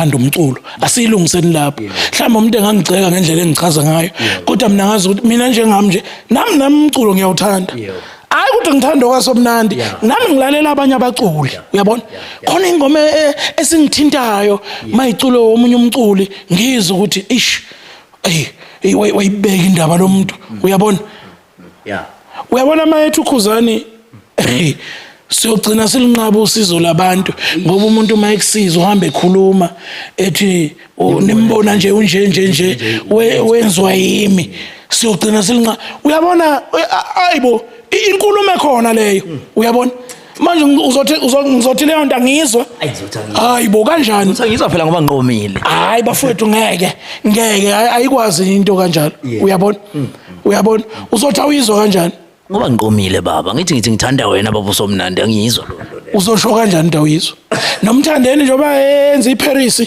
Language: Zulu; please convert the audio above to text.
abathanda umculo, asiyilungiseni lapho. Mhlawumbe umuntu engangigxeka ngendlela engichaza ngayo, kodwa mina ngazi ukuthi mina njengami nje, nami umculo ngiyawuthanda. Hayi ukuthi ngithanda okwaSomnandi, nami ngilalela abanye abaculi, uyabona? Khona ingoma esingithintayo mayiculo omunye umculi, ngizwe ukuthi ish, ey, wayibeka indaba lo muntu, uyabona? Uyabona, uma ethi uKhuzani, siyogcina silinqaba usizo labantu, ngoba umuntu uma ekusiza uhamba ekhuluma ethi, "Oh, nimbona nje unje nje nje, wenziwa yimi." Siyogcina silinqaba, uyabona? Ayibo, inkulumo ekhona leyo, uyabona? Manje ngizothi leyo nto angiyizwa. Ayi, ngizothi angiyizwa. Hayibo, kanjani? Uthi angizwa phela ngoba ngiqomile. Hayi bafowethu, ngeke, ngeke, ayikwazi into kanjalo, uyabona? Uyabona, uzothi awuyizwa kanjani? Ngoba ngiqomile baba, ngithi ngithanda wena baba uSomnandi, angiyizwa lo nto leyo. Uzosho kanjani into awuyizwa? Nomthandeni njengoba enza iParis.